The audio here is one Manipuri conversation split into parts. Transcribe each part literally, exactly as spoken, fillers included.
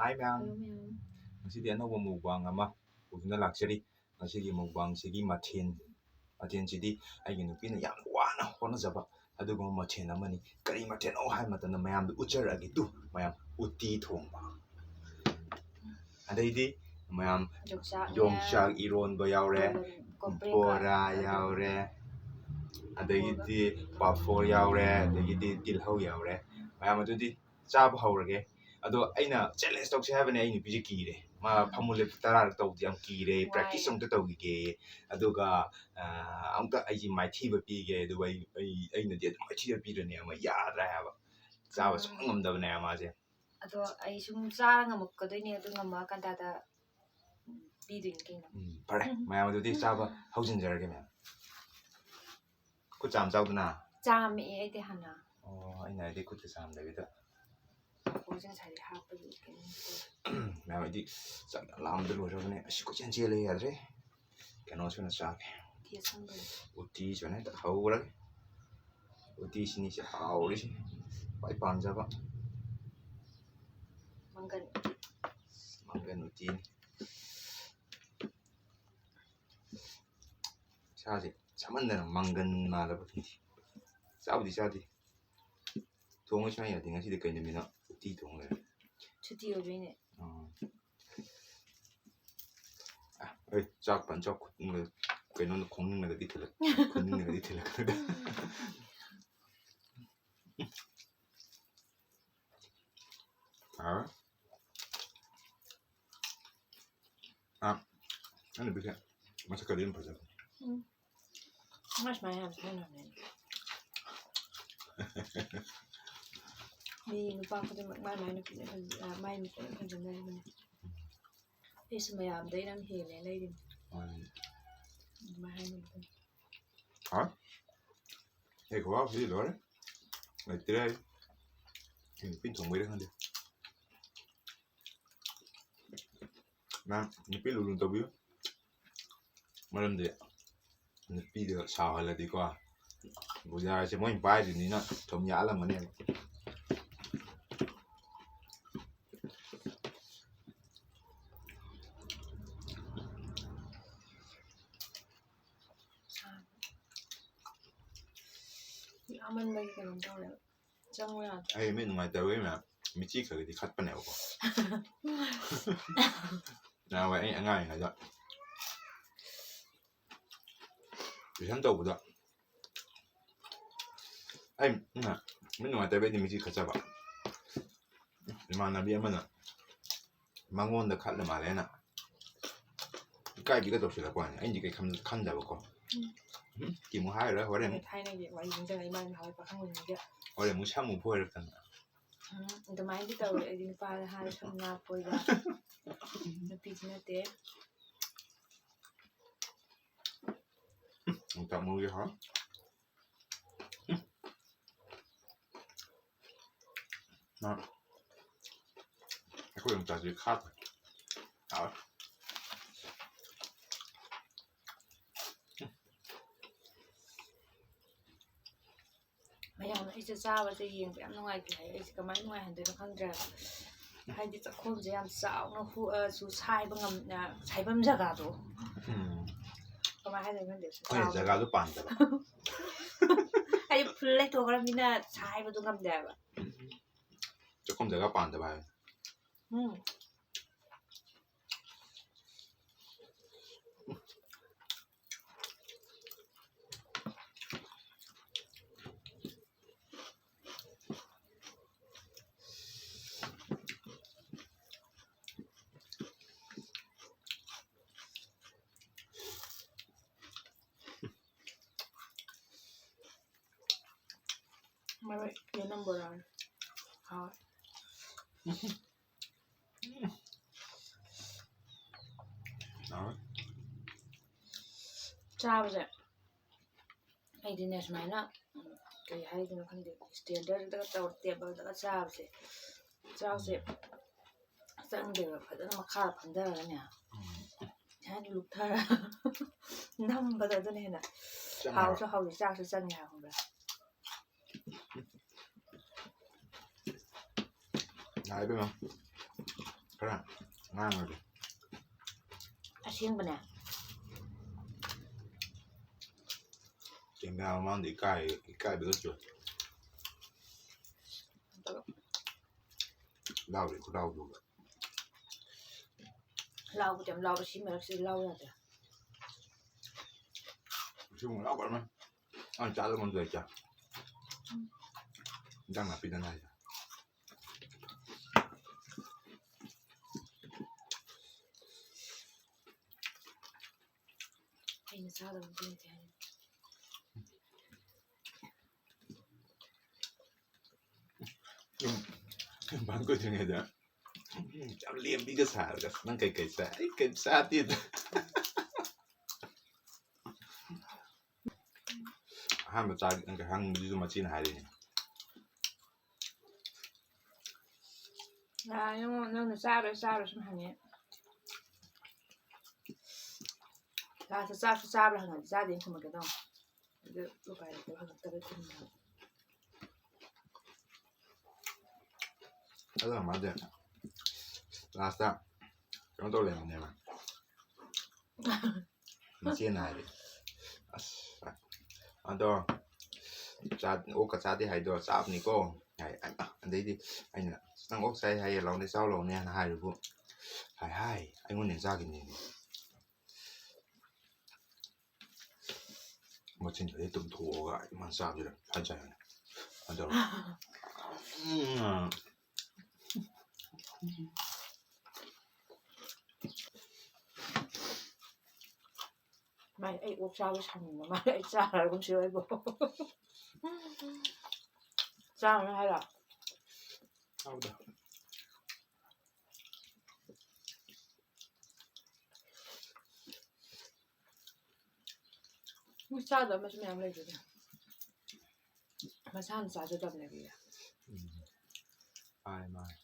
ꯍꯥꯏ ꯃꯌꯥꯝ, ꯍꯜꯂꯣ ꯃꯌꯥꯝ꯫ ꯉꯁꯤꯗꯤ ꯑꯅꯧꯕ mukbang ꯑꯃ ꯄꯨꯗꯨꯅ ꯂꯥꯛꯆꯔꯤ꯫ ꯉꯁꯤꯒꯤ mukbangꯁꯤꯒꯤ ꯃꯊꯦꯜ, ꯃꯊꯦꯜꯁꯤꯗꯤ ꯑꯩꯒꯤ ꯅꯨꯄꯤꯅ ꯌꯥꯝ ꯋꯥꯅ ꯍꯣꯠꯅꯖꯕ ꯑꯗꯨꯒꯨꯝꯕ ꯃꯊꯦꯜ ꯑꯃꯅꯤ꯫ ꯀꯔꯤ ꯃꯊꯦꯜꯅꯣ ꯍꯥꯏꯕ ꯃꯇꯝꯗ ꯃꯌꯥꯝꯗ ꯎꯠꯆꯔꯛꯑꯒꯦ ꯇꯨ꯫ ꯃꯌꯥꯝ, ꯎꯇꯤ ꯊꯣꯡꯕ꯫ ꯑꯗꯩꯗꯤ ꯃꯌꯥꯝ, ꯌꯣꯡꯆꯥꯛꯅꯦ꯫ ꯌꯣꯡꯆꯥꯛ ꯏꯔꯣꯟꯕ ꯌꯥꯎꯔꯦ, ꯀꯣꯝꯄ꯭ꯔꯦꯛꯀ ꯕꯣꯔꯥ ꯑꯗꯨ ꯌꯥꯎꯔꯦ, ꯑꯗꯒꯤꯗꯤ ꯄꯥꯐꯣꯔ ꯌꯥꯎꯔꯦ, ꯑꯗꯒꯤꯗꯤ ꯇꯤꯜꯍꯧ ꯌꯥꯎꯔꯦ꯫ ꯃꯌꯥꯝ, ꯑꯗꯨꯗꯤ ꯆꯥꯕ ꯍꯧꯔꯒꯦ꯫ ꯑꯗꯣ ꯑꯩꯅ challenge ꯇꯧꯁꯦ ꯍꯥꯏꯕꯅꯦ, ꯑꯩ ꯅꯨꯄꯤꯁꯦ ꯀꯤꯔꯦ꯫ ꯃꯥ ꯐꯝꯃꯨ ꯂꯦꯞꯄꯨ ꯇꯔꯥꯔꯛ ꯇꯧꯕꯗꯤ ꯌꯥꯝ ꯀꯤꯔꯦ꯫ ꯋꯥꯏ꯫ Practice ꯑꯝꯇ ꯇꯧꯈꯤꯒꯦ꯫ ꯑꯗꯨꯒ, ꯑ, ꯑꯃꯨꯛꯇ ꯑꯩꯁꯦ ꯃꯥꯏꯊꯤꯕ ꯄꯤꯒꯦ꯫ ꯑꯗꯨꯒ ꯑꯩ, ꯑꯩ, ꯑꯩꯅꯗꯤ ꯑꯗꯨꯝ ꯃꯥꯏꯊꯤꯕ ꯄꯤꯔꯅꯦ꯫ ꯑꯃ ꯌꯥꯗ꯭ꯔꯦ ꯍꯥꯏꯕ꯫ ꯆꯥꯕ ꯎꯝ꯫ ꯁꯨꯡꯉꯝ ꯉꯝꯗꯕꯅꯦ ꯃꯥꯁꯦ꯫ ꯑꯗꯣ ꯑꯩ ꯁꯨꯝ ꯆꯥꯔ ꯉꯝꯃꯛꯀꯗꯣꯏꯅꯦ꯫ ꯑꯗꯨ ꯉꯝꯃꯛꯑꯀꯥꯟꯗ ꯄꯤꯗꯣꯏꯅꯤ ꯀꯩꯅꯣ꯫ ꯎꯝ, ꯐꯔꯦ꯫ ꯎꯝ꯫ ꯃꯌꯥꯝ, ꯑꯗꯨꯗꯤ ꯆꯥꯕ ꯍꯧꯖꯤꯟꯖꯔꯒꯦ ꯃꯌꯥꯝ꯫ ꯈꯨꯠ ꯆꯥꯝ ꯆꯥꯎꯗꯅ꯫ ꯆꯥꯝꯃꯛꯑꯦ ꯑꯩꯗꯤ ꯍꯥꯟꯅ꯫ ꯑꯣ, ꯑꯩꯅ ꯍꯥꯏꯗꯤ ꯈꯨꯠꯇ ꯆꯥꯝꯗꯕꯤꯗ꯫ ꯄꯥꯐꯣꯔꯁꯦ ꯉꯁꯥꯏꯗꯤ ꯍꯥꯞꯄꯒꯤ ꯀꯩꯅꯣ ꯇꯧꯋꯦ꯫ ꯃꯌꯥꯝ, ꯑꯩꯗꯤ ꯆꯥꯛ ꯂꯥꯝꯕꯗ ꯂꯣꯏꯔꯕꯅꯦ꯫ ꯑꯁ, ꯀꯣꯏꯆꯦꯟ ꯆꯦꯜꯂꯦ, ꯌꯥꯗ꯭ꯔꯦ꯫ ꯀꯩꯅꯣꯁꯤ ꯑꯣꯏꯅ ꯆꯥꯒꯦ꯫ ꯎꯇꯤ ꯑꯁꯪꯕꯗꯣ꯫ ꯎꯇꯤꯁꯤ ꯑꯣꯏꯅ ꯍꯦꯛꯇ ꯍꯧꯔꯒꯦ꯫ ꯎꯇꯤꯁꯤꯅꯤꯁꯦ ꯍꯥꯎꯔꯤꯁꯦ꯫ ꯈ꯭ꯋꯥꯏ ꯄꯥꯝꯖꯕ꯫ ꯃꯪꯒꯟ ꯎꯇꯤ꯫ ꯃꯪꯒꯟ ꯎꯇꯤꯅꯤ꯫ ꯏꯁꯥꯁꯦ ꯁꯥꯃꯟꯗꯅ ꯃꯪꯒꯟ ꯃꯥꯜꯂꯕ ꯈꯪꯗꯦ꯫ ꯆꯥꯕꯨꯗꯤ ꯆꯥꯗꯦ꯫ ꯊꯣꯡꯉ ꯁꯨꯡꯌꯥ ꯌꯥꯗꯦ꯫ ꯉꯁꯤꯗꯤ ꯀꯩ ꯅꯨꯃꯤꯠꯅꯣ? ꯎꯇꯤ ꯊꯣꯡ ꯂꯩꯔꯝꯃꯦ꯫ ꯁꯨꯇꯤ ꯑꯣꯏꯕꯩꯅꯦ꯫ ꯑꯥ꯫ ꯑ, ꯑꯩ ꯆꯥꯛ ꯐꯖꯅ ꯆꯥꯎ꯫ ꯈꯨꯠ-, ꯀꯩꯅꯣꯅ ꯈꯣꯡꯅꯤꯡꯅꯒꯗꯤ ꯊꯤꯜꯂꯛ-, ꯈꯨꯅꯤꯡꯅꯒꯗꯤ ꯊꯤꯜꯂꯛꯀꯅꯨꯗ꯫ ꯑꯥ꯫ ꯑꯥ, ꯑꯩ ꯅꯨꯄꯤꯁꯦ ꯃꯁꯛꯀꯗꯤ ꯑꯗꯨꯝ ꯐꯖꯕꯅꯦ꯫ ꯎꯝ꯫ ꯃꯥ ꯁꯨꯃꯥꯏꯅ ꯌꯥꯝ ꯁꯥꯟꯅꯕꯅꯦ꯫ ꯃꯤ ꯅꯨꯄꯥ ꯈꯨꯗꯤꯡꯃꯛ ꯃꯥꯏ ꯃꯥꯏ ꯅꯨꯄꯤꯅ ꯐꯖ-, ꯑ, ꯃꯥꯏ ꯅꯨꯄꯤꯅ ꯐꯖꯅ ꯂꯩꯕꯅꯦ꯫ ꯑꯩꯁꯨ ꯃꯌꯥꯝꯗꯩ ꯅꯪ ꯍꯦꯜꯂꯦ ꯂꯩꯔꯤꯅꯦ꯫ ꯃꯥꯅꯤ꯫ ꯑꯗꯨꯃꯥꯏꯅ ꯍꯥꯏꯅꯕꯅꯦ꯫ ꯍꯥ? ꯑꯩ ꯈꯨꯋꯥꯁꯤꯗꯤ ꯂꯣꯏꯔꯦ꯫ ꯂꯩꯇ꯭ꯔꯦ ꯑꯩ꯫ ꯑꯩ ꯅꯨꯄꯤꯅ ꯊꯣꯡꯕꯩꯔꯥ ꯈꯪꯗꯦ꯫ ꯃꯌꯥꯝ, ꯅꯨꯄꯤ ꯂꯨ ꯂꯨꯅ ꯇꯧꯕꯤꯌꯨ꯫ ꯃꯔꯝꯗꯤ ꯅꯨꯄꯤꯗ ꯁꯥꯎꯍꯜꯂꯗꯤꯀꯣ, ꯕꯨꯖꯥꯁꯦ ꯃꯣꯏꯅ ꯄꯥꯏꯗꯣꯏꯅꯤꯅ ꯊꯨꯝ ꯌꯥꯛꯍꯜꯂꯝꯃꯅꯦꯕ꯫ ꯈꯟꯕꯒꯤ ꯀꯩꯅꯣꯝ ꯇꯧꯔꯦꯕ꯫ ꯆꯪꯉꯨ ꯌꯥꯗ꯭ꯔꯦ꯫ ꯑꯩ ꯃꯤꯠ ꯅꯨꯡꯉꯥꯏꯇꯕꯒꯤ ꯃꯌꯥꯝ ꯃꯤꯆꯤ ꯈꯔꯒꯗꯤ ꯈꯠꯄꯅꯦꯕꯀꯣ꯫ ꯅꯍꯥꯟꯋꯥꯏ ꯑꯩ ꯑꯉꯥꯡ ꯑꯣꯏꯔꯤꯉꯩꯗ ꯇꯨꯏꯁꯟ ꯇꯧꯕꯗ ꯑꯩ ꯃꯤꯠ ꯅꯨꯡꯉꯥꯏꯇꯕꯒꯤ ꯑꯩꯗꯤ ꯃꯤꯆꯤ ꯈꯠꯆꯕ꯫ ꯏꯃꯥꯟꯅꯕꯤ ꯑꯃꯅ ꯃꯉꯣꯟꯗ ꯈꯠꯂ ꯃꯥꯜꯂꯦꯅ ꯏꯀꯥꯏꯕꯤꯒ ꯇꯧꯁꯤꯜꯂꯛꯄ ꯋꯥꯅꯤ꯫ ꯑꯩꯗꯤ ꯀꯩ ꯈꯟ- ꯈꯟꯗꯕꯀꯣ꯫ ꯎꯝ꯫ ꯎꯝ, ꯀꯤꯃꯨ ꯍꯥꯏꯔꯣꯏ ꯍꯣꯔꯦꯟ ꯑꯃꯨꯛ꯫ ꯊꯥꯏꯅꯒꯤ ꯋꯥꯔꯤ ꯅꯤꯡꯁꯤꯡꯉꯛꯏ, ꯏꯃꯥ ꯅꯍꯥꯟꯋꯥꯏ ꯄꯥꯈꯪ ꯑꯣꯏꯔꯤꯉꯩꯒ꯫ ꯍꯣꯔꯦꯟ ꯑꯃꯨꯛ ꯁꯝ ꯑꯃꯨꯛ ꯐꯣꯏꯔꯛꯇꯅ꯫ ꯎꯝ, ꯑꯗꯨꯃꯥꯏꯅꯗꯤ ꯇꯧꯋꯦ꯫ ꯑꯩꯗꯤ ꯅꯨꯄꯥꯗ ꯍꯥꯏꯔ ꯁꯝ ꯅꯥꯞꯄꯣꯏꯗ꯫ ꯅꯨꯄꯤꯗꯤ ꯅꯠꯇꯦ꯫ ꯎꯝ, ꯇꯥꯃꯣꯒꯤ ꯍꯥꯎ꯫ ꯎꯝ꯫ ꯅꯪ ꯑꯩꯈꯣꯏ ꯌꯣꯡꯆꯥꯛꯁꯤ ꯈꯥꯛꯈ꯭ꯔꯦ꯫ ꯍꯥꯎꯋꯦ꯫ ꯃꯌꯥꯝꯅ ꯑꯩꯁꯦ ꯆꯥꯕꯁꯦ ꯌꯦꯡꯕ ꯌꯥꯝ ꯅꯨꯡꯉꯥꯏꯇꯦ ꯍꯥꯏ꯫ ꯑꯩꯁꯦ ꯀꯃꯥꯏꯅ ꯅꯨꯡꯉꯥꯏꯍꯟꯗꯣꯏꯅꯣ ꯈꯪꯗ꯭ꯔꯦꯕ꯫ ꯍꯥꯏꯗꯤ ꯆꯥꯛꯈꯣꯝꯁꯦ ꯌꯥꯝ ꯆꯥꯎꯅ ꯍꯨ-, ꯑ, ꯁꯨ ꯁꯥꯏꯕ ꯉꯝ-, ꯑ, ꯁꯥꯏꯐꯝ ꯖꯒꯥꯗꯣ꯫ ꯎꯝ꯫ ꯀꯃꯥꯏꯅ ꯍꯥꯏꯗꯣꯏꯅꯣ ꯈꯪꯗꯦ꯫ ꯍꯣꯏ, ꯆꯥꯎꯅ꯫ ꯖꯒꯥꯗꯣ ꯄꯥꯟꯗꯕ꯫ ꯑꯩ ꯐꯨꯜ ꯂꯩꯊꯣꯛꯈ꯭ꯔꯕꯅꯤꯅ ꯁꯥꯏꯕꯗꯣ ꯉꯝꯗꯦ ꯍꯥꯏꯕ꯫ ꯆꯥꯛꯈꯨꯝ ꯖꯒꯥ ꯄꯥꯟꯗꯕ ꯍꯥꯏꯕ꯫ ꯎꯝ꯫ ꯃꯔꯣꯏ ꯌꯦꯅꯝ ꯕꯣꯔꯥꯅꯤ꯫ ꯍꯥꯎꯋꯦ꯫ ꯍꯥꯎꯋꯦ꯫ ꯆꯥꯕꯁꯦ ꯑꯩꯗꯤꯅꯦ ꯁꯨꯃꯥꯏꯅ, ꯎꯝ, ꯀꯩ ꯍꯥꯏꯗꯣꯏꯅꯣ ꯈꯪꯗꯦ, ꯏꯁꯇꯦꯟꯗꯔꯗꯒ ꯇꯧꯔ ꯇꯦꯕꯜꯗꯒ ꯆꯥꯕꯁꯦ, ꯆꯥꯛꯁꯦ ꯆꯪꯗꯦꯕ꯫ ꯐꯖꯅ ꯃꯈꯥꯗ ꯐꯝꯊꯔꯒꯅꯦ, ꯎꯝ꯫ ꯁꯨꯃꯥꯏꯅ ꯂꯨꯞꯊꯔ ꯅꯝꯕꯗꯣ ꯑꯗꯨꯅ ꯍꯦꯟꯅ ꯆꯪꯉꯦ ꯍꯥꯏꯕ꯫ ꯍꯥꯎꯁꯨ ꯍꯥꯎꯏ, ꯆꯥꯛꯁꯨ ꯆꯪꯉꯦ ꯍꯥꯏꯕ, ꯈꯪꯕ꯭ꯔꯥ? ꯌꯥꯔꯦ ꯏꯕꯦꯝꯃ, ꯈꯔ ꯉꯥꯡꯉꯒꯦ꯫ ꯑꯁꯦꯡꯕꯅꯦ꯫ ꯀꯦꯃꯦꯔꯥ ꯃꯃꯥꯡꯗ ꯏꯀꯥꯏ, ꯏꯀꯥꯏꯕꯒ ꯆꯨꯏ꯫ ꯂꯥꯎꯔꯤ ꯈꯨꯂꯥꯎꯗꯨꯒ꯫ ꯂꯥꯎꯕꯗꯤ ꯌꯥꯝ ꯂꯥꯎꯕ, ꯁꯤ ꯃꯔꯛꯁꯤꯗꯤ ꯂꯥꯎ ꯌꯥꯗ꯭ꯔꯦ꯫ ꯁꯤ ꯑꯃꯨꯛ ꯂꯥꯎꯒꯠꯂꯝꯃꯦ꯫ ꯑꯩꯅ ꯆꯥꯗꯧ ꯉꯝꯗ꯭ꯔꯦ ꯆꯥ꯫ ꯏꯟꯖꯥꯡ ꯅꯥꯄꯤꯗꯅ ꯍꯥꯏꯁꯦ꯫ ꯑꯩꯅ ꯆꯥꯗꯕ ꯑꯝꯇ ꯂꯩꯇꯦ ꯍꯥꯏꯔꯤ꯫ ꯌꯨꯝ, ꯌꯨꯝ ꯄꯥꯟ ꯀꯨꯏꯗ꯭ꯔꯤꯉꯩꯗ ꯌꯥꯝ ꯂꯦꯝꯕꯤꯒ ꯁꯥꯔꯒ, "ꯅꯪ ꯀꯩꯀꯩ ꯆꯥꯏ?" "ꯑꯩ ꯀꯩꯝ ꯆꯥꯗꯦꯗ꯫" ꯑꯍꯥꯟꯕ ꯆꯥ-, ꯍꯪꯕꯗꯨꯁꯨ ꯃꯆꯦꯅ ꯍꯥꯏꯔꯤꯅꯦ꯫ ꯌꯥꯔꯦꯉꯣ, ꯅꯪꯅ ꯆꯥꯔꯣꯏ ꯆꯥꯔꯣꯏ ꯁꯨꯝ ꯍꯪꯉꯦ꯫ ꯂꯥꯁꯇ ꯆꯥꯛꯁꯨ ꯆꯥꯕ꯭ꯔꯥ ꯍꯪꯉꯗꯤ ꯆꯥꯗꯦꯅ ꯈꯨꯝꯃꯛꯀꯦ ꯇꯧꯅꯤ꯫ ꯑꯗꯨ ꯎꯄꯥꯏ ꯂꯩꯇꯕ ꯍꯪꯉꯛꯇꯕꯩ ꯈꯨꯝꯃꯤꯅꯦ꯫ ꯑꯗꯨꯅ ꯃꯥꯗꯤ ꯂꯥꯁꯇ ꯀꯩꯅꯣ ꯇꯧ ꯂꯩꯔꯝꯅꯦꯕ꯫ ꯃꯆꯦꯅ ꯍꯥꯏꯔꯦ, "ꯑꯁ, ꯑꯗꯣ ꯆꯥ-, ꯑꯣꯛꯀ ꯆꯥꯗꯦ ꯍꯥꯏꯗꯣ ꯆꯥꯕꯅꯤꯀꯣ" ꯍꯥꯏ꯫ ꯑꯩꯃ! ꯑꯗꯩꯗꯤ ꯑꯩꯅ, "ꯅꯪ ꯑꯣꯛ ꯆꯥꯏ ꯍꯥꯏꯌꯦ, ꯂꯥꯎꯅꯦ, ꯆꯥꯎ ꯂꯥꯎꯅꯦ" ꯍꯥꯏꯅ ꯍꯥꯏꯕꯕꯨ, ꯍꯥꯏ ꯍꯥꯏ, ꯑꯩꯉꯣꯟꯗ ꯍꯦꯟꯅ ꯆꯥꯈꯤꯕꯅꯦꯃꯤ꯫ ꯃꯆꯤꯟꯗꯨꯗꯩ ꯇꯨꯝꯊꯣꯛꯑꯒ ꯏꯃꯥ ꯆꯥꯕꯤꯔ ꯐꯖꯔꯦ꯫ ꯑꯗꯣ, ꯎꯝ꯫ ꯃꯥꯏ ꯑꯩ ꯑꯣꯛ ꯆꯥꯕ ꯁꯪꯅꯤꯡꯕ ꯃꯥꯜꯂꯦ꯫ ꯑꯩ ꯆꯥꯔꯒꯨꯝꯁꯤꯔꯣ ꯑꯩꯕꯨ? ꯆꯥꯔꯅꯨ ꯍꯥꯏꯔꯣ? ꯆꯥꯕꯗ꯫ ꯃꯤ ꯆꯥꯗꯕ ꯑꯃꯁꯨ ꯃꯌꯥꯝ ꯂꯩꯗꯨꯗꯤ꯫ ꯃꯁꯥꯅ ꯆꯥꯖꯗꯕꯅꯦꯕ꯫ ꯎꯝ꯫ ꯃꯥꯅꯦ, ꯃꯥꯅꯦ꯫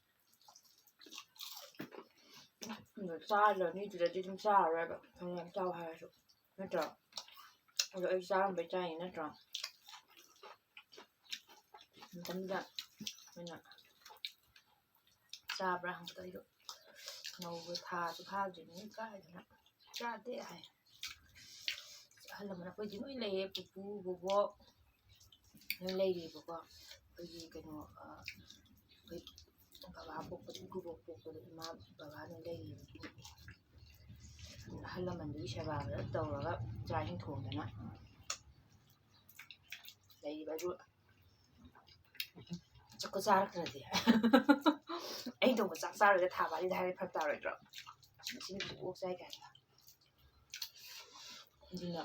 ꯑꯗꯣ ꯆꯥꯔꯅꯤꯗꯨꯗꯗꯤ ꯑꯗꯨꯝ ꯆꯥꯔꯔꯣꯏꯕ꯫ ꯐꯅꯌꯥꯝ ꯆꯥꯎ ꯍꯥꯏꯔꯁꯨ꯫ ꯅꯠꯇ꯭ꯔꯣ? ꯑꯗꯣ ꯑꯩ ꯆꯥꯔꯝꯕꯩ ꯆꯥꯏꯅꯤ, ꯅꯠꯇ꯭ꯔꯣ? ꯃꯇꯝꯗꯨꯗ ꯑꯩꯅ ꯆꯥꯕ꯭ꯔꯥ ꯍꯪꯕꯗ ꯑꯩꯗꯣ ꯉꯧꯕ ꯊꯥꯁꯨ ꯐꯥꯗ꯭ꯔꯤꯕꯅꯤꯅ ꯀꯥꯏꯗꯅ ꯆꯥꯗꯦ ꯍꯥꯏ꯫ ꯑꯍꯜ ꯂꯃꯟ ꯑꯩꯈꯣꯏꯗꯤ ꯂꯣꯏ ꯂꯩꯌꯦ, ꯄꯨꯄꯨ, ꯕꯣꯕꯣꯛ ꯂꯣꯏ ꯂꯩꯔꯤꯕꯀꯣ꯫ ꯑꯩꯈꯣꯏꯒꯤ ꯀꯩꯅꯣ, ꯑ, ꯑꯩꯈꯣꯏ ꯕꯕꯥ ꯄꯣꯛꯄꯗ, ꯏꯀꯨꯕꯣꯛ ꯄꯣꯛꯄꯗ ꯏꯃꯥ ꯕꯕꯥꯅ ꯂꯩꯔꯤꯕ꯫ ꯑꯍꯜ ꯂꯃꯟꯗꯨꯒꯤ ꯁꯦꯕꯥ ꯐꯖꯅ ꯇꯧꯔꯒ ꯆꯥꯛ ꯏꯁꯤꯡ ꯊꯣꯡꯗꯅ ꯂꯩꯔꯤꯕ꯫ ꯑꯗꯨ ꯆꯥꯛꯀ ꯆꯥꯔꯛꯇ꯭ꯔꯗꯤ ꯑꯩ ꯇꯧꯕ ꯆꯥꯛ ꯆꯥꯔꯣꯏꯗ ꯊꯥ ꯃꯔꯤꯗ ꯍꯥꯏꯔꯗꯤ ꯐꯔꯛ ꯇꯥꯔꯣꯏꯗ꯭ꯔꯣ? ꯉꯁꯤꯗꯤ ꯑꯣꯛ ꯆꯥꯏ ꯀꯥꯏꯅ꯫ ꯑꯗꯨꯅ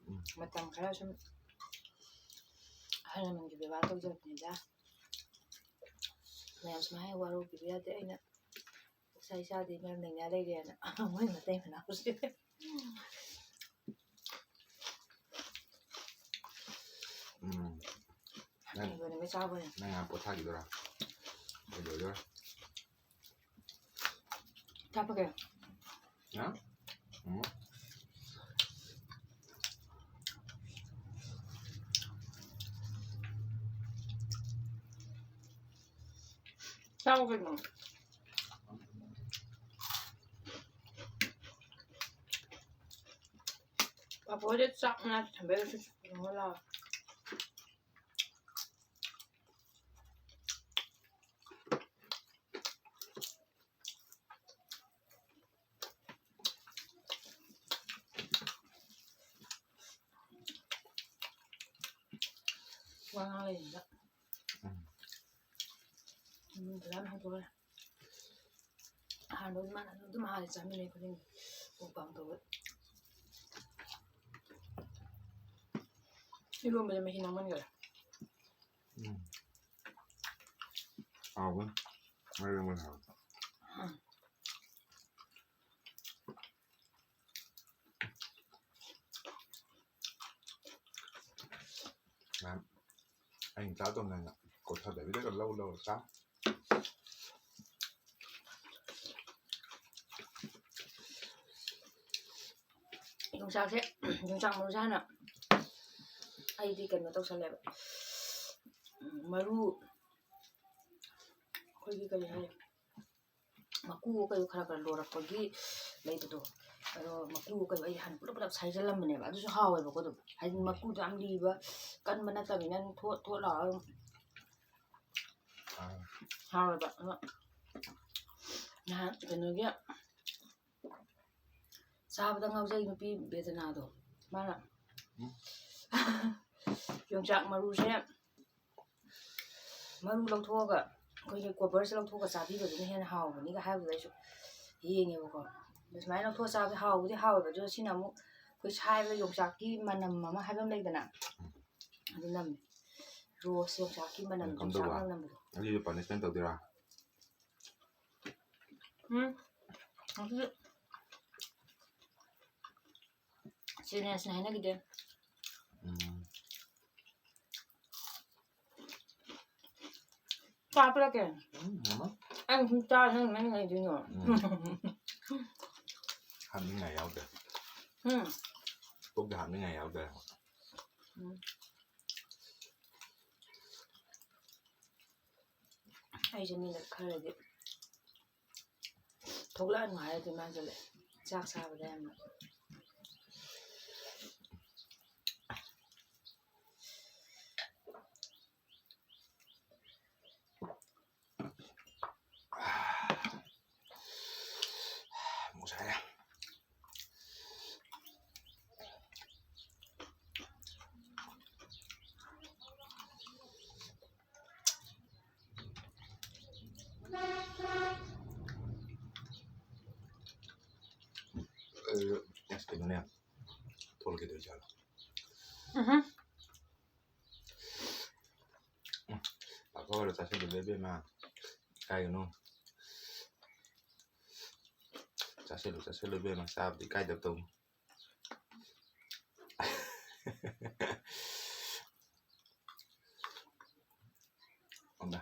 ꯎꯝ꯫ ꯃꯇꯝ ꯈꯔ ꯁꯨꯝ ꯑꯍꯜ ꯂꯃꯟꯒꯤ ꯕꯦꯕꯥꯔ ꯇꯧꯖꯕꯅꯤꯗ꯫ ꯃꯌꯥꯝ ꯁꯨꯃꯥꯏꯅ ꯋꯥꯔꯧꯕꯤꯕ ꯌꯥꯗꯦ꯫ ꯑꯩꯅ ꯑꯣꯛꯁꯥ ꯆꯥꯗꯦ ꯃꯔꯝ ꯂꯩꯅ ꯂꯩꯔꯦꯅ ꯃꯣꯏ ꯃꯇꯩ ꯃꯅꯥꯎꯁꯦ꯫ ꯎꯝ꯫ ꯅꯪ, ꯍꯩꯕꯅꯦ, ꯃꯩ ꯆꯥꯕꯅꯦ꯫ ꯅꯪ ꯉꯥꯏꯍꯥꯛ ꯄꯣꯊꯥꯈꯤꯗꯣꯏꯔꯥ? ꯀꯩꯗꯧꯗꯣꯏꯔꯥ? ꯆꯥꯄꯒꯦ꯫ ꯍꯥ? ꯎꯝ꯫ ꯆꯥꯎ ꯀꯩꯅꯣ꯫ ꯄꯥꯐꯣꯔꯁꯦ ꯆꯥꯛ ꯃꯅꯥꯛꯇ ꯊꯝꯕꯩꯔꯁꯨ ꯆꯨꯝꯃꯣ ꯂꯥꯎ꯫ ꯋꯥ ꯉꯥꯡ ꯂꯩꯔꯤꯉꯩꯗ꯫ ꯎꯝ꯫ ꯎꯝ, ꯐꯖꯅ ꯍꯧꯗꯣꯛꯑꯦ꯫ ꯑꯍꯥꯟꯕ ꯏꯃꯥꯅ ꯑꯗꯨꯝ ꯍꯥꯟꯅ ꯆꯥꯃꯤꯟꯅꯩ ꯈꯨꯗꯤꯡꯒꯤ ꯃꯨꯛꯕꯥꯡ ꯇꯧꯕ꯫ ꯏꯔꯣꯟꯕꯁꯦ ꯃꯍꯤ ꯅꯪꯃꯟꯈꯔꯦ꯫ ꯎꯝ꯫ ꯍꯥꯎꯕꯅꯤ꯫ ꯃꯔꯣꯏ ꯂꯣꯡꯕꯅ ꯍꯥꯎꯕꯅꯤ꯫ ꯎꯝ꯫ ꯃꯌꯥꯝ ꯑꯩꯅ ꯆꯥꯗꯧꯅꯦꯅ ꯀꯣꯊꯗꯕꯤꯗꯒ ꯂꯧ ꯂꯧꯔ ꯆꯥ꯫ ꯌꯣꯡꯆꯥꯛꯁꯦ, ꯌꯣꯡꯆꯥꯛ ꯃꯔꯨꯁꯦ ꯍꯥꯟꯅ ꯑꯩꯗꯤ ꯀꯩꯅꯣ ꯇꯧꯁꯜꯂꯦꯕ꯫ ꯎꯝ, ꯃꯔꯨ, ꯑꯩꯈꯣꯏꯒꯤ ꯀꯔꯤ ꯍꯥꯏ, ꯃꯀꯨ ꯀꯩ ꯈꯔ ꯈꯔ ꯂꯣꯔꯛꯄꯒꯤ ꯂꯩꯕꯗꯣ, ꯑꯗꯣ ꯃꯀꯨ ꯀꯩ ꯑꯩ ꯍꯥꯟꯅ ꯄꯨꯂꯞ ꯄꯨꯂꯞ ꯁꯥꯏꯖꯜꯂꯝꯕꯅꯦꯕ꯫ ꯑꯗꯨꯁꯨ ꯍꯥꯎꯋꯦꯕꯀꯣ꯫ ꯑꯗꯨꯝ ꯍꯥꯏꯗꯤ ꯃꯀꯨꯗꯣ ꯌꯥꯝ ꯂꯤꯕ ꯀꯟꯕ ꯅꯠꯇꯕꯅꯤꯅ ꯑꯗꯨꯝ ꯊꯣꯠ ꯊꯣꯠ ꯂꯥꯎꯔꯒ ꯑꯗꯨꯝ ꯍꯥꯎꯋꯦꯕ꯫ ꯑꯗꯣ ꯅꯍꯥꯟ ꯀꯩꯅꯣꯒꯤ ꯆꯥꯕꯗ ꯉꯥꯎꯖꯩ ꯅꯨꯄꯤ ꯕꯦꯗꯅꯥꯗꯣ, ꯃꯥꯅ ꯎꯝ꯫ ꯌꯣꯡꯆꯥꯛ ꯃꯔꯨꯁꯦ, ꯃꯔꯨ ꯂꯧꯊꯣꯛꯑꯒ ꯑꯩꯈꯣꯏꯒꯤ ꯀꯣꯕꯔꯁꯦ ꯂꯧꯊꯣꯛꯑꯒ ꯆꯥꯕꯤꯕꯗꯨꯅ ꯍꯦꯟꯅ ꯍꯥꯎꯕꯅꯤꯒ ꯍꯥꯏꯕꯗꯨꯗ ꯑꯩꯁꯨ ꯌꯦꯡꯉꯦꯕꯀꯣ꯫ ꯑꯗꯨ ꯁꯨꯃꯥꯏꯅ ꯂꯧꯊꯣꯛꯑ ꯆꯥꯕꯗꯤ ꯍꯥꯎꯕꯨꯗꯤ ꯍꯥꯎꯋꯦꯕ, ꯑꯗꯨ ꯁꯤꯅ ꯑꯃꯨꯛ ꯑꯩꯈꯣꯏ ꯁꯥꯏꯕꯗ ꯌꯣꯡꯆꯥꯛꯀꯤ ꯃꯅꯝ ꯑꯃ ꯍꯥꯏꯕ ꯑꯃ ꯂꯩꯗꯅ, ꯑꯗꯨ ꯅꯝꯃꯦ꯫ ꯔꯣꯁ ꯌꯣꯡꯆꯥꯛꯀꯤ ꯃꯅꯝ, ꯀꯝꯗꯧꯕ? ꯌꯣꯡꯆꯥꯛ ꯃꯅꯝ ꯅꯝꯕꯗꯣ꯫ ꯑꯩꯁꯨ ꯄꯅꯤꯁꯃꯦꯟ ꯇꯧꯗꯣꯏꯔꯥ? ꯎꯝ꯫ ꯑꯗꯨꯗꯤ ꯆꯦꯂꯦꯟꯖꯅꯦ ꯍꯥꯏꯅꯈꯤꯗꯦ꯫ ꯎꯝ꯫ ꯆꯥ ꯄꯤꯔꯛꯀꯦ꯫ ꯎꯝ, ꯃꯃꯥ꯫ ꯑꯩ ꯁꯨꯝ ꯆꯥ ꯅꯪ ꯅꯪ ꯂꯩꯗꯣꯏꯅꯣ? ꯎꯝ꯫ ꯍꯥꯞꯅꯤꯡꯉꯥꯏ ꯌꯥꯎꯗꯦ꯫ ꯎꯝ꯫ ꯄꯨꯛꯇ ꯍꯥꯞꯅꯤꯡꯉꯥꯏ ꯌꯥꯎꯗꯦ꯫ ꯎꯝ꯫ ꯑꯩꯁꯦ ꯃꯤꯅ ꯈꯔꯗꯤ ꯊꯣꯛꯂꯛꯑꯅꯨ ꯍꯥꯏꯔꯗꯤ ꯃꯥꯟꯁꯤꯜꯂꯦ ꯆꯥꯛ ꯆꯥꯕꯗ ꯌꯥꯝꯅ꯫ ꯑꯃꯨꯛ ꯁꯥꯏ꯫ ꯑꯁ, ꯀꯩꯅꯣꯅꯦ, ꯊꯣꯛꯂꯛꯀꯦ ꯇꯧꯔꯤꯁꯦ꯫ ꯎꯝꯍꯨꯝ꯫ ꯄꯥꯐꯣꯔ ꯆꯥꯁꯤꯜꯂꯨ ꯏꯕꯦꯝꯃ, ꯏꯀꯥꯏꯒꯅꯨ꯫ ꯆꯥꯁꯤꯜꯂꯨ, ꯆꯥꯁꯤꯜꯂꯨ ꯏꯕꯦꯝꯃ, ꯆꯥꯕꯗꯤ ꯏꯀꯥꯏꯗꯕ ꯇꯧꯅꯨ꯫ ꯑꯃ꯫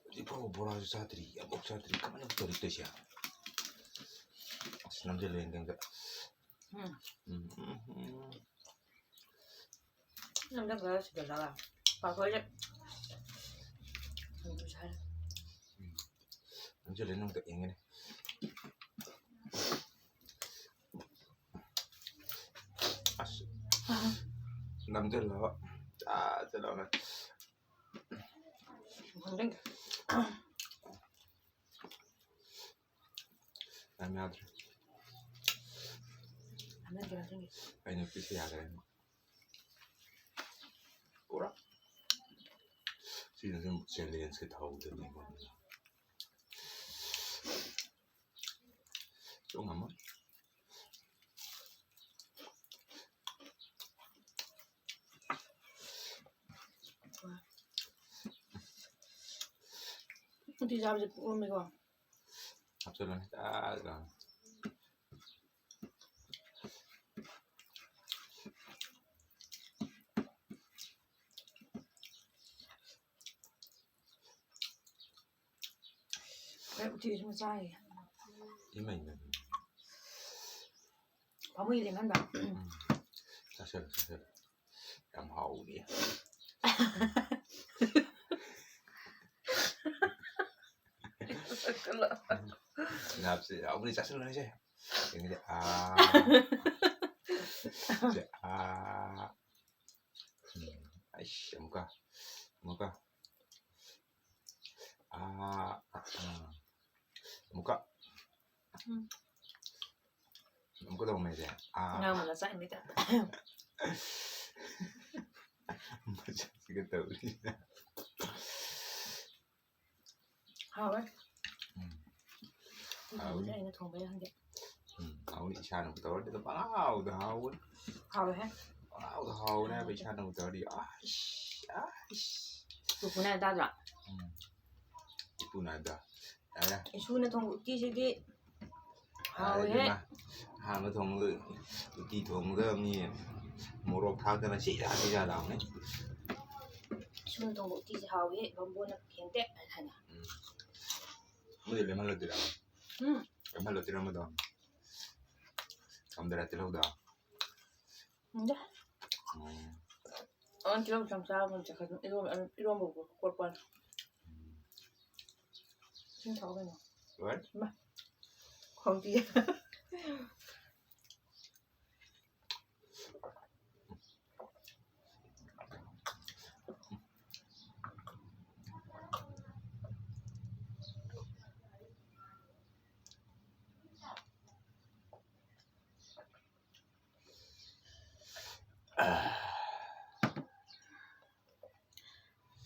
ꯍꯧꯖꯤꯛ ꯐꯥꯎꯕ ꯕꯣꯔꯥꯁꯨ ꯆꯥꯗ꯭ꯔꯤ, ꯑꯃꯐꯥꯎ ꯆꯥꯗ꯭ꯔꯤ, ꯀꯃꯥꯏꯅ ꯇꯧꯔꯤ ꯇꯧꯔꯤꯁꯦ? ꯑꯁ, ꯅꯝꯁꯤꯜꯂꯦ ꯌꯦꯡꯗꯦ ꯑꯝꯇ꯫ ꯎꯝ꯫ ꯎꯝ, ꯎꯝ, ꯎꯝ꯫ ꯅꯪ ꯈꯔ ꯁꯤꯗꯜꯂꯒ ꯄꯥꯐꯣꯔꯁꯦ ꯁꯤꯡꯖꯨ ꯁꯥꯔꯦ꯫ ꯎꯝ꯫ ꯅꯪ ꯁꯤꯗ ꯅꯨꯡꯗ ꯏꯪꯉꯤꯅꯦ꯫ ꯑꯁ, ꯅꯝꯁꯤꯜꯂꯣ꯫ ꯆꯥ ꯆꯠꯂꯣꯅꯦ꯫ ꯌꯥꯝ ꯌꯥꯗ꯭ꯔꯦ꯫ ꯑꯩ ꯅꯨꯄꯤꯁꯦ ꯌꯥꯗ꯭ꯔꯦ꯫ ꯄꯨꯔꯥ ꯁꯤꯅ ꯁꯨꯝ ꯆꯦꯂꯦꯟꯖꯀꯤ ꯊꯧꯗꯅꯤ꯫ ꯆꯣꯡꯉꯝꯃꯣ꯫ ꯎꯇꯤ ꯆꯥꯕꯁꯦ ꯄꯨꯛ ꯂꯨꯝꯃꯤꯀꯣ꯫ ꯍꯥꯞꯆꯜꯂꯣꯅꯦ꯫ ꯆꯥ ꯆꯥ꯫ ꯍꯣꯔꯦꯟ ꯎꯇꯤ ꯁꯨꯝ ꯆꯥꯈꯤꯒꯦ꯫ ꯏꯃꯥꯏ, ꯏꯃꯥꯏ, ꯏꯃꯥꯏ꯫ ꯄꯥꯝꯃꯨꯏ ꯂꯦꯝꯍꯟꯕ꯫ ꯎꯝ꯫ ꯆꯥꯁꯜꯂꯨ, ꯆꯥꯁꯜꯂꯨ꯫ ꯌꯥꯝ ꯍꯥꯎꯅꯤ꯫ ꯆꯥꯁꯜꯂꯣ꯫ ꯅꯥꯞꯁꯦ ꯍꯥꯎꯕꯅꯤ, ꯆꯥꯁꯜꯂꯨ ꯅꯪꯁꯦ꯫ ꯌꯦꯡꯉꯗꯤ, ꯑꯥ꯫ ꯁꯦ, ꯑꯥ꯫ ꯎꯝ, ꯑꯩꯁ, ꯑꯃꯨꯛꯀ, ꯑꯃꯨꯛꯀ꯫ ꯑꯥ, ꯑꯥ꯫ ꯑꯃꯨꯛꯀ꯫ ꯎꯝ꯫ ꯑꯃꯨꯛꯀ ꯇꯧꯔꯝꯃꯦꯁꯦ꯫ ꯑꯥ꯫ ꯑꯉꯥꯡ ꯃꯆꯥ ꯆꯥꯛꯏꯉꯩ ꯇꯥꯏꯞꯇ꯫ ꯃꯆꯥꯁꯤꯒ ꯇꯧꯔꯤ꯫ ꯍꯥꯎꯋꯦ꯫ ꯎꯝ꯫ ꯎꯇꯤꯁꯦ ꯍꯥꯎꯅꯤ꯫ ꯑꯩꯅ ꯊꯣꯡꯕꯩꯔ ꯈꯪꯗꯦ꯫ ꯎꯝ, ꯍꯥꯎꯅꯤ꯫ ꯏꯁꯥꯅꯕꯨ ꯇꯧꯔꯗꯤ ꯑꯗꯨꯝ ꯄꯪꯍꯥꯎꯗ ꯍꯥꯎꯕꯅꯤ꯫ ꯍꯥꯎꯋꯦꯍꯦ꯫ ꯄꯪꯍꯥꯎꯗ ꯍꯥꯎꯕꯅꯦ ꯍꯥꯏꯕ, ꯍꯥꯎꯋꯦ꯫ ꯏꯁꯥꯅꯕꯨ ꯇꯧꯔꯗꯤ꯫ ꯑꯁ, ꯑꯁ꯫ ꯄꯨꯄꯨꯅ ꯍꯥꯏ ꯇꯥꯗ꯭ꯔꯣ? ꯎꯝ꯫ ꯏꯄꯨꯅ ꯍꯥꯏꯗꯣ꯫ ꯌꯥꯔꯦ꯫ ꯏꯁꯨꯅ ꯊꯣꯡꯕ ꯎꯇꯤꯁꯤꯗꯤ ꯌꯥꯔꯦ ꯍꯥꯎꯋꯦꯍꯦ꯫ ꯏꯕꯦꯝꯃ꯫ ꯑꯍꯥꯟꯕ ꯊꯣꯡꯕꯗ, ꯎꯇꯤ ꯊꯣꯡꯕꯗ ꯃꯤ ꯃꯣꯔꯣꯛ ꯊꯥꯛꯇꯅ ꯁꯤꯖꯥ ꯁꯤꯖꯥ ꯂꯥꯎꯅꯤ꯫ ꯏꯁꯨꯅ ꯊꯣꯡꯕ ꯎꯇꯤꯁꯦ ꯍꯥꯎꯋꯦꯍꯦ, ꯕꯥꯃꯣꯟꯅ ꯍꯦꯟꯇꯦ ꯍꯥꯏꯅ꯫ ꯎꯝ꯫ ꯑꯃꯗꯤ ꯂꯦꯝꯍꯜꯂꯗꯣꯏꯔꯥ? ꯎꯝ꯫ ꯂꯦꯝꯍꯜꯂꯗꯣꯏꯔꯥ ꯑꯃꯗꯣ? ꯊꯝꯗꯔꯥ ꯇꯤꯜꯍꯧꯗꯣ? ꯈꯪꯗꯦ꯫ ꯎꯝ꯫ ꯑ, ꯇꯤꯜꯍꯧ ꯆꯝ ꯆꯥꯕ ꯉꯝꯗꯦ꯫ ꯏꯔꯣꯝ-, ꯏꯔꯣꯝꯕꯕꯨ ꯀꯣꯠꯄ꯫ ꯎꯝ꯫ ꯏꯁꯤꯡ ꯊꯛꯑꯣ ꯀꯩꯅꯣ꯫ What? ꯈꯣꯡꯕꯤ꯫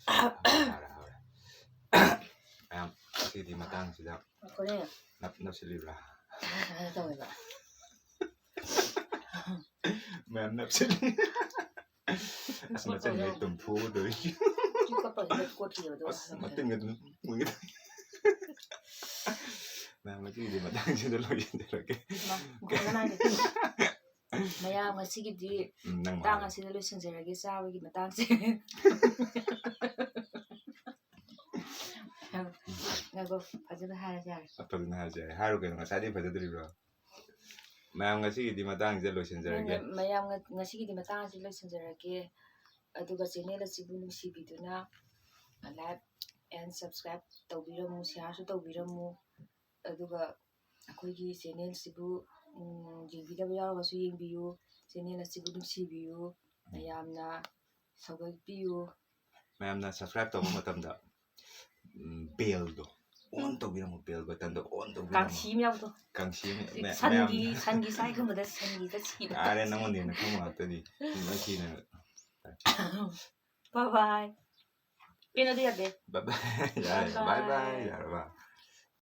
ꯍꯥꯎꯔꯦ, ꯍꯥꯎꯔꯦ꯫ ꯃꯌꯥꯝ, ꯁꯤꯗꯤ ꯃꯇꯥꯡꯁꯤꯗ ꯉꯥꯏꯈꯣꯅꯦ꯫ ꯅꯞ ꯅꯞꯁꯤꯜꯂꯤꯕ꯭ꯔꯥ? ꯀꯩꯅꯣ ꯇꯧꯋꯦꯕ꯫ ꯃꯌꯥꯝ ꯅꯞꯁꯤꯜꯂꯤ꯫ ꯑꯁ, ꯃꯆꯤꯟ ꯍꯦꯛ ꯇꯨꯝꯊꯣꯛꯎꯗꯣꯏ꯫ ꯆꯨ ꯀꯞꯄꯒ ꯀꯣꯠꯈꯤꯕꯗꯣ ꯑꯁ, ꯍꯜꯂꯛꯇ꯭ꯔꯦ꯫ ꯃꯇꯤꯟꯒ ꯑꯗꯨꯝ ꯃꯨꯒꯦ ꯇꯧꯋꯤ꯫ ꯃꯌꯥꯝ, ꯉꯁꯤꯒꯤꯗꯤ ꯃꯇꯥꯡꯁꯤꯗ ꯂꯣꯏꯁꯤꯟꯖꯔꯒꯦ꯫ ꯃꯥ, ꯃꯈꯣꯟ ꯃꯅꯥꯏꯗ꯫ ꯃꯌꯥꯝ, ꯉꯁꯤꯒꯤꯗꯤ ꯎꯝ, ꯅꯪ ꯃꯇꯥꯡ ꯃꯥꯜꯂꯦ꯫ ꯑꯁꯤꯗ ꯂꯣꯏꯁꯤꯟꯖꯔꯒꯦ, ꯆꯥꯕꯒꯤ ꯃꯇꯥꯡꯁꯦ꯫ ꯉꯥꯏꯈꯣ, ꯐꯖꯅ ꯍꯥꯏꯔꯁꯦ ꯌꯥꯔꯦ꯫ ꯐꯖꯅ ꯍꯥꯏꯔꯁꯦ ꯌꯥꯔꯦ꯫ ꯍꯥꯏꯔꯨ ꯀꯩꯅꯣ, ꯉꯁꯥꯏꯗꯩ ꯐꯖꯗ꯭ꯔꯤꯕ꯭ꯔꯣ? ꯃꯌꯥꯝ, ꯉꯁꯤꯒꯤꯗꯤ ꯃꯇꯥꯡꯁꯤꯗ ꯂꯣꯏꯁꯤꯟꯖꯔꯒꯦ꯫ ꯃꯌꯥꯝ, ꯉ-, ꯉꯁꯤꯒꯤꯗꯤ ꯃꯇꯥꯡ ꯑꯁꯤꯗ ꯂꯣꯏꯁꯤꯟꯖꯔꯒꯦ꯫ ꯑꯗꯨꯒ channel ꯑꯁꯤꯕꯨ ꯅꯨꯡꯁꯤꯕꯤꯗꯨꯅ like and subscribe ꯇꯧꯕꯤꯔꯝꯃꯨ, shareꯁꯨ ꯇꯧꯕꯤꯔꯝꯃꯨ꯫ ꯑꯗꯨꯒ ꯑꯩꯈꯣꯏꯒꯤ channelꯁꯤꯕꯨ, ꯎꯝ, ꯌꯦꯡꯕꯤꯗꯕ ꯌꯥꯎꯔꯒꯁꯨ ꯌꯦꯡꯕꯤꯌꯨ, channel ꯑꯁꯤꯕꯨ ꯅꯨꯡꯁꯤꯕꯤꯌꯨ, ꯃꯌꯥꯝꯅ ꯁꯧꯒꯠꯄꯤꯌꯨ꯫ ꯃꯌꯥꯝꯅ subscribe ꯇꯧꯕ ꯃꯇꯝꯗ, ꯎꯝ, bellꯗꯣ on ꯇꯧꯕꯤꯔꯝꯃꯨ, bell buttonꯗꯣ on ꯇꯧꯕꯤꯔꯝꯃꯨ꯫ ꯀꯥꯡꯁꯤ ꯑꯃ ꯌꯥꯎꯕꯗꯣ꯫ ꯀꯥꯡꯁꯤ ꯑꯃ, ꯃꯌꯥꯝ, ꯁꯟꯒꯤ, ꯃꯌꯥꯝ꯫ ꯁꯟꯒꯤ ꯁꯥꯏꯒꯨꯝꯕꯗ ꯁꯟꯒꯤꯗ ꯁꯤꯕ ꯌꯥꯔꯦ, ꯀꯥꯡꯁꯤ꯫ ꯅꯪꯉꯣꯟꯗ ꯍꯦꯟꯅ ꯈꯪꯕ ꯉꯥꯛꯇꯅꯤ꯫ ꯃꯁꯤꯅ Bye bye꯫ ꯄꯦꯟꯅꯗꯤ ꯌꯥꯗꯦ꯫ Bye bye. ꯌꯥꯔꯦ, Bye bye bye. bye. ꯌꯥꯔꯕ?